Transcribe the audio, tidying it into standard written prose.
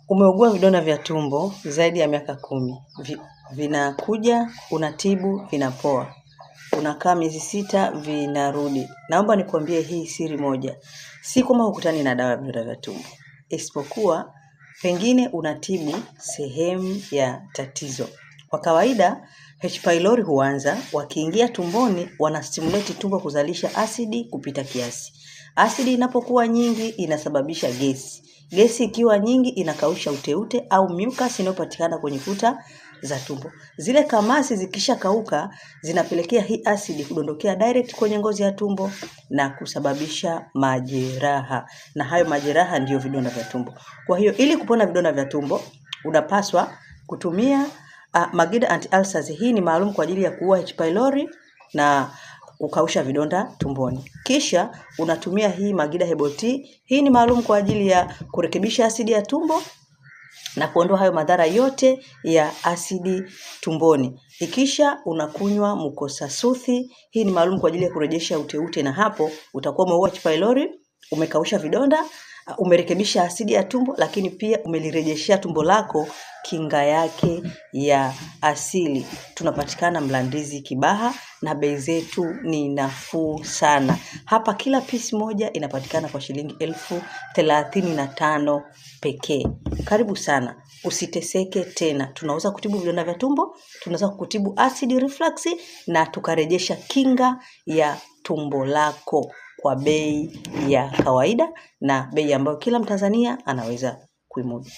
Umeugua vidonda vya tumbo zaidi ya miaka 10, vinakuja, unatibu, vinapoa, unakaa miezi 6, vinarudi. Naomba nikuambie hii siri moja, si kwamba hukutani na dawa ya vidonda vya tumbo, isipokuwa pengine unatibu sehemu ya tatizo. Kwa kawaida H. pylori huanza wakiingia tumboni, wanastimulate tumbo kuzalisha asidi kupita kiasi. Asidi inapokuwa nyingi inasababisha gesi. Gesi ikiwa nyingi inakausha uteute au mucus inayopatikana kwenye kuta za tumbo. Zile kamasi zikishakauka zinapelekea hii asidi kudondokea direct kwenye ngozi ya tumbo na kusababisha majeraha, na hayo majeraha ndiyo vidonda vya tumbo. Kwa hiyo ili kupona vidonda vya tumbo unapaswa kutumia Magida anti-ulcers. Hii ni maalum kwa ajili ya kuua H. pylori na kukausha vidonda tumboni. Kisha unatumia hii Magida Herbal Tea. Hii ni maalum kwa ajili ya kurekebisha asidi ya tumbo na kuondoa hayo madhara yote ya asidi tumboni. Ikisha unakunywa mukosasuthi. Hii ni maalum kwa ajili ya kurejesha uteute, na hapo utakuwa umeua H. pylori, umekausha vidonda, umerekebisha asidi ya tumbo, lakini pia umelirejeshea tumbo lako kinga yake ya asili. Tunapatikana Mlandizi Kibaha na bei zetu ni nafuu sana. Hapa kila piece moja inapatikana kwa shilingi 35,000 pekee. Karibu sana, usiteseke tena. Tunaweza kutibu vidonda vya tumbo, tunaweza kutibu acid reflux na tukarejesha kinga ya tumbo lako kwa bei ya kawaida na bei ambayo kila Mtanzania anaweza kuimudu.